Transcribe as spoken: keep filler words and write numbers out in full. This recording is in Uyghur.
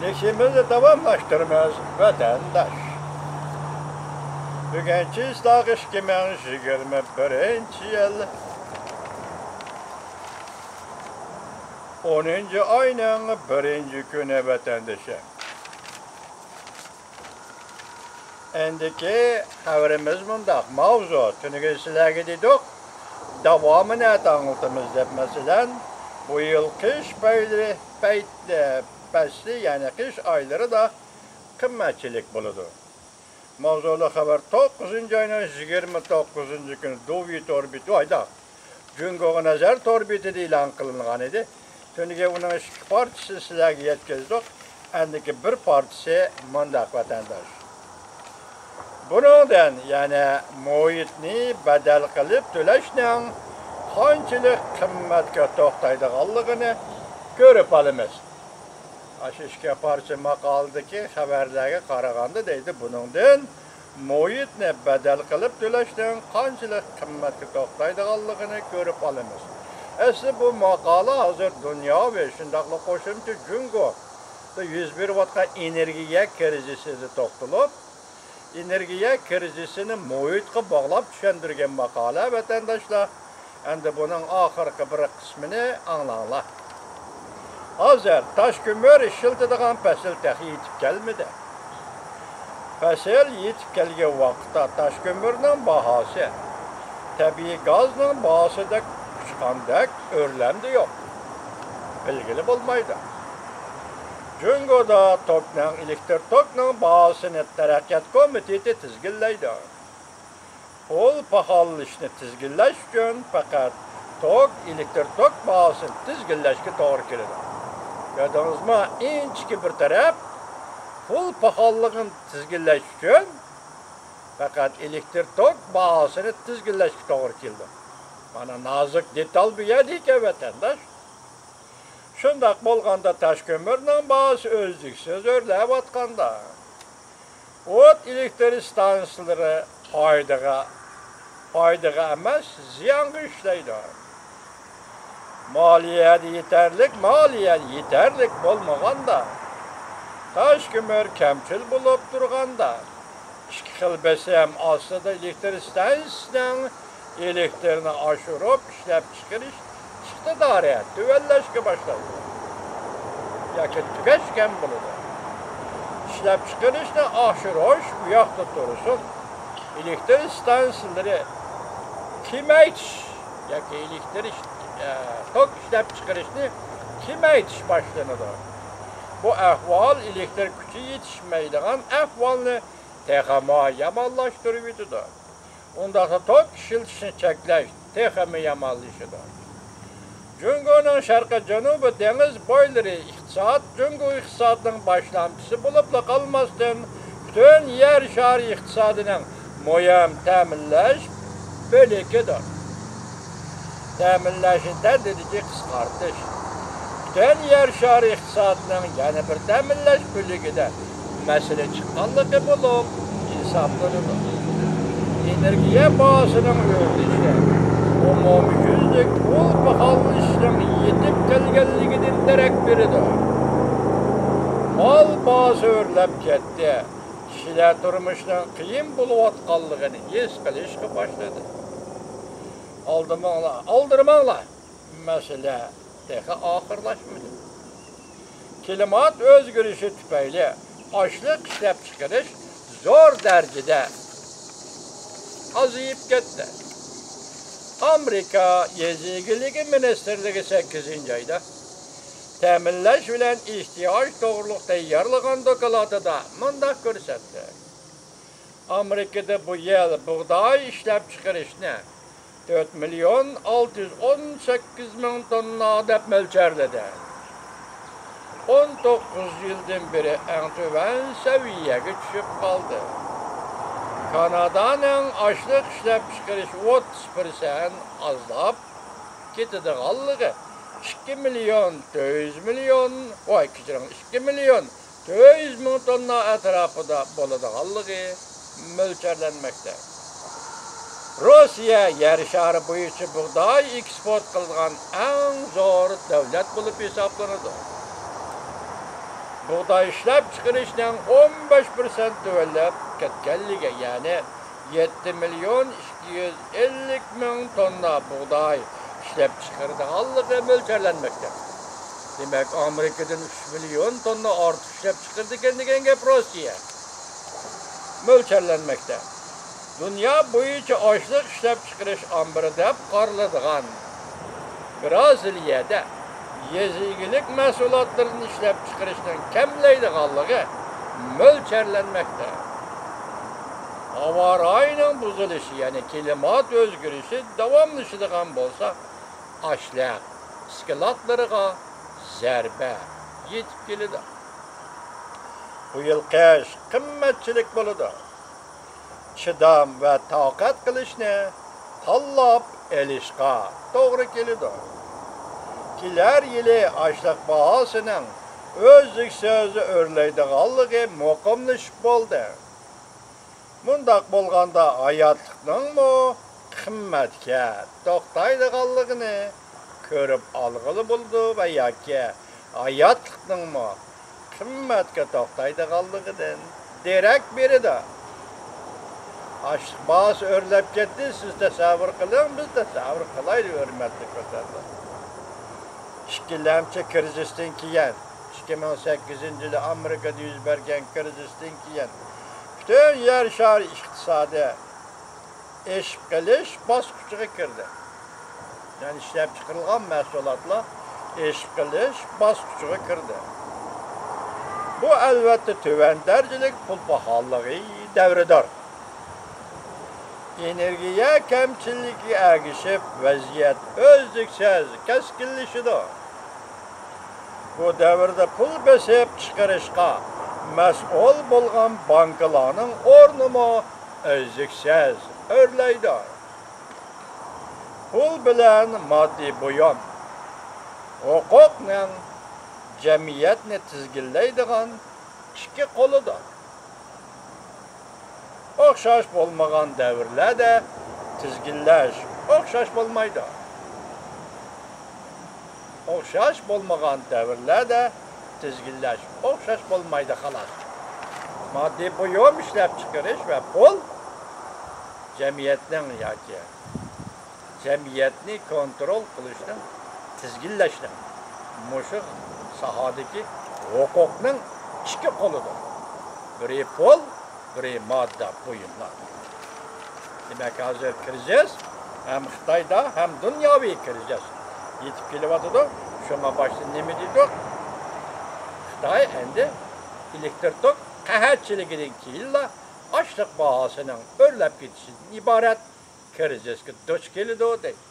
ئىشىمىزنى داۋاملاشتۇرىمىز، ۋەتەنداش. بۈگۈن چىسلاق ئىككى مىڭ يىگىرمە بىرىنچى يىل، ئونىنچى ئاينىڭ بىرىنچى كۈنى، ۋەتەندىشىم. ئەندىكى خەۋىرىمىز مۇنداق، ماۋزۇ، تۈنۈگۈن سىلەرگە دېدۇق، داۋامىنى ئەتە ئاڭلىتىمىز دەپ. مەسىلەن، بۇ يىل قىش پەيلى، پەيتلە، پەسلى، يەنى قىش ئايلىرىدا قىممەتچىلىك بولىدۇ. ماۋزۇلۇق خەۋەر توققۇزىنچى ئاينىڭ يىگىرمە توققۇزىنچى كۈنى دۇۋى تور بېتى، ھايدا، جۇڭگوغا نەزەر تور بېتىدە ئېلان قىلىنغان ئىدى. تۈنۈگۈن ئۇنىڭ ئىككى پارچىسىنى سىلەرگە يەتكۈزدۇق. ئەندىكى بىر پارچىسى مۇنداق، ۋەتەنداش. بۇنىڭدىن، يەنى مۇھىتنى بەدەل قىلىپ تۆلەشنىڭ قانچىلىك قىممەتكە توختايدىغانلىقىنى كۆرۈپ ئالىمىز. ئاشۇ ئىككى پارچە ماقالىدىكى خەۋەرلەرگە قارىغاندا، دەيدۇ، بۇنىڭدىن مۇھىتنى بەدەل قىلىپ تۆلەشنىڭ قانچىلىك قىممەتكە توختايدىغانلىقىنى كۆرۈپ ئالىمىز. ئەسلى بۇ ماقالە ھازىر دۇنياۋى، شۇنداقلا قوشۇمچە جۇڭگودا يۈز بېرىۋاتقان ئېنېرگىيە كىرىزىسىدا توختىلىپ، ئېنېرگىيە كىرىزىسىنى مۇھىتقا باغلاپ چۈشەندۈرگەن ماقالە، ۋەتەنداشلار. ئەمدى بۇنىڭ ئاخىرقى بىر قىسمىنى ئاڭلاڭلار. ھازىر تاش كۆمۈر ئىشلىتىدىغان پەسىل تېخى يېتىپ كەلمىدى. پەسىل يېتىپ كەلگەن ۋاقىتتا تاش كۆمۈرنىڭ باھاسى تەبىئىي گازنىڭ باھاسىدەك ئۇچقاندەك ئۆرلەمدە يوق. بىلگىلى بولمايدۇ. جۇڭگودا توكنىڭ، ئېلېكتر توكنىڭ باھاسىنى تەرەققىيات كومىتېتى تىزگىنلەيدۇ. پۇل پاخاللىشىشنى تىزگىنلەش ئۈچۈن پەقەت توك، ئېلېكتر توك باھاسىنى تىزگىنلەشكە توغرا كېلىدۇ. كۆردىڭىزمۇ؟ ئىنچىكە بىر تەرەپ، پۇل پاخاللىقىنى تىزگىنلەش ئۈچۈن پەقەت ئېلېكتر توك باھاسىنى تىزگىنلەشكە توغرا كېلىدۇ. مانا نازۇك دېتال بۇ يەردىكى، ۋەتەنداش. شۇنداق بولغاندا، تاش كۆمۈرنىڭ باھاسى ئۈزلۈكسىز ئۆرلەۋاتقاندا، ئوت ئېلېكتر ئىستانسىلىرى پايدىغا، پايدىغا ئەمەس، زىيانغا ئىشلەيدۇ. مالىيەدە يېتەرلىك، مالىيە يېتەرلىك بولمىغاندا، تاش كۆمۈر كەمچىل بولۇپ تۇرغاندا، ئىككى خىل بېسىم ئاستىدا ئېلېكتر ئىستانسىسىنىڭ ئېلېكترنى ئاشۇرۇپ ئىشلەپچىقىرىش ئىقتىدارى تۆۋەنلەشكە باشلايدۇ ياكى تۈگەشكەن بولىدۇ. ئىشلەپچىقىرىشنى ئاشۇرۇش ئۇ ياقتا تۇرسۇن، ئېلېكتر ئىستانسىلىرى كېمەيتىش ياكى ئېلېكتر ئىش-، ئە، توك ئىشلەپچىقىرىشنى كېمەيتىش باشلىنىدۇ. بۇ ئەھۋال ئېلېكتر كۈچى يېتىشمەيدىغان ئەھۋالنى تېخىمۇ يامانلاشتۇرۇۋېتىدۇ. ئۇنداقتا توك ئىشلىتىشنى چەكلەش تېخىمۇ يامانلىشىدۇ. جۇڭگونىڭ شەرقىي جەنۇبىي دېڭىز بويلىرى ئىقتىساد جۇڭگو ئىقتىسادىنىڭ باشلامچىسى بولۇپلا قالماستىن، پۈتۈن يەر شارى ئىقتىسادىنىڭ مۇھىم تەمىنلەش بۆلىكىدۇر. تەمىنلەشنى تەدرىجىي قىسقارتىش پۈتۈن يەر شارى ئىقتىسادىنىڭ يەنە بىر تەمىنلەش بۆلىكىدە مەسىلە چىققانلىقى بولۇپ ھېسابلىنىدۇ. ئېنېرگىيە باھاسىنىڭ ئۆرلىشى ئومۇميۈزلۈك پۇل پاخاللىشىشنىڭ يېتىپ كەلگەنلىكىدىن دېرەك بېرىدۇ. مال باھاسى ئۆرلەپ كەتتى. كىشىلەر تۇرمۇشنىڭ قىيىن بولۇۋاتقانلىقىنى ھېس قىلىشقا باشلىدى. ئالدىماڭلار، ئالدىرىماڭلار، مەسىلە تېخى ئاخىرلاشمىدى. كىلىمات ئۆزگىرىشى تۈپەيلى ئاشلىق ئىشلەپچىقىرىش زور دەرىجىدە ئازىيىپ كەتتى. ئامېرىكا يېزا ئىگىلىكى مىنىستىرلىكى سەككىزىنچى ئايدا تەمىنلەش بىلەن ئېھتىياج توغرۇلۇق تەييارلىغان دوكلاتىدا مۇنداق كۆرسەتتى: ئامېرىكىدا بۇ يىل بۇغداي ئىشلەپچىقىرىشنى تۆت مىليون ئالتە يۈز ئون سەككىز مىڭ توننا دەپ مۆلچەرلىدى. ئون توققۇز يىلدىن بېرى ئەڭ تۆۋەن سەۋىيەگە چۈشۈپ قالدى. كانادانىڭ ئاشلىق ئىشلەپچىقىرىشى ئوتتۇز پىرسەنت ئازلاپ كېتىدىغانلىقى، ئىككى مىليون تۆت يۈز مىليون، ۋاي، كەچۈرۈڭ، ئىككى مىليون تۆت يۈز مىڭ توننا ئەتراپىدا بولىدىغانلىقى مۆلچەرلەنمەكتە. روسىيە يەر شارى بويىچە بۇغداي ئېكسپورت قىلىدىغان ئەڭ زور دۆلەت بولۇپ ھېسابلىنىدۇ. بۇغداي ئىشلەپچىقىرىشنىڭ ئون بەش پىرسەنت تۆۋەنلەپ كەتكەنلىكى، يەنى يەتتە مىليون ئىككى يۈز ئەللىك مىڭ توننا بۇغداي ئىشلەپچىقىرىدىغانلىقى مۆلچەرلەنمەكتە. دېمەك، ئامېرىكىدىن ئۈچ مىليون توننا ئارتۇق ئىشلەپچىقىرىدىكەن دېگەن گەپ راست. مۆلچەرلەنمەكتە. دۇنيا بويىچە ئاشلىق ئىشلەپچىقىرىش ئامبىرى دەپ قارىلىدىغان بىرازىلىيەدە يېزا ئىگىلىك مەھسۇلاتلىرىنى ئىشلەپچىقىرىشنىڭ كەملەيدىغانلىقى مۆلچەرلەنمەكتە. ھاۋا رايىنىڭ بۇزۇلۇشى، يەنى كىلىمات ئۆزگىرىشى داۋاملىشىدىغان بولسا، ئاشلىق ئىسكىلاتلىرىغا زەربە يېتىپ كېلىدۇ. بۇ يىل قىش قىممەتچىلىك بولىدۇ. چىدام ۋە تاقەت قىلىشنى تاللاپ ئېلىشقا توغرا كېلىدۇ. كېلەر يىلى ئاشلىق باھاسىنىڭ ئۈزلۈكسىز ئۆرلەيدىغانلىقى مۇقىملىشىپ بولدى. مۇنداق بولغاندا ھاياتلىقنىڭمۇ قىممەتكە توختايدىغانلىقىنى كۆرۈپ ئالغىلى بولىدۇ ۋە ياكى ھاياتلىقنىڭمۇ قىممەتكە توختايدىغانلىقىدىن دېرەك بېرىدۇ. ئاشلىق باھاسى ئۆرلەپ كەتتى، سىز تەسەۋۋۇر قىلىڭ، بىز تەسەۋۋۇر قىلايلى، ھۆرمەتلىك ۋەتەنداشلار. ئىككىلەمچى كىرىزىستىن كېيىن، ئىككى مىڭ سەككىزىنچى يىلى ئامېرىكىدا يۈز بەرگەن كىرىزىستىن كېيىن، پۈتۈن يەر شارى ئىقتىسادى ئېشىپ قېلىش باسقۇچىغا كىردى. يەنى ئىشلەپچىقىرىلغان مەھسۇلاتلار ئېشىپ قېلىش باسقۇچىغا كىردى. بۇ، ئەلۋەتتە، تۆۋەن دەرىجىلىك پۇل پاخاللىقى دەۋرىدۇر. ئېنېرگىيە كەمچىلىكىگە ئەگىشىپ، ۋەزىيەت ئۈزلۈكسىز كەسكىنلىشىدۇ. بۇ دەۋردە پۇل بېسىپ چىقىرىشقا مەسئۇل بولغان بانكىلارنىڭ ئورنىمۇ ئۈزلۈكسىز ئۆرلەيدۇ. پۇل بىلەن ماددىي بۇيۇم ھوقۇقنىڭ جەمئىيەتنى تىزگىنلەيدىغان ئىككى قولىدۇر. ئوخشاش بولمىغان دەۋرلەردە تىزگىنلەش ئوخشاش بولمايدۇ. ئوخشاش بولمىغان دەۋرلەردە تىزگىنلەش ئوخشاش بولمايدۇ، خالاس. ماددىي بۇيۇم ئىشلەپچىقىرىش ۋە پۇل جەمئىيەتنىڭ ياكى جەمئىيەتنى كونترول قىلىشنىڭ، تىزگىنلەشنىڭ مۇشۇ ساھەدىكى ھوقۇقنىڭ ئىككى قولىدۇر. بىرى پۇل، بىرى ماددا بۇيۇملار. دېمەك، ھازىر كىرىزىس ھەم خىتايدا، ھەم دۇنياۋى كىرىزىس يېتىپ كېلىۋاتىدۇ. شۇڭا باشتا نېمە دېدۇق؟ خىتاي ئەمدى ئېلېكتىر توك قەھەتچىلىكىدىن كېيىنلا ئاشلىق باھاسىنىڭ ئۆرلەپ كېتىشىدىن ئىبارەت كىرىزىسكە دۇچ كېلىدۇ، دەيدۇ.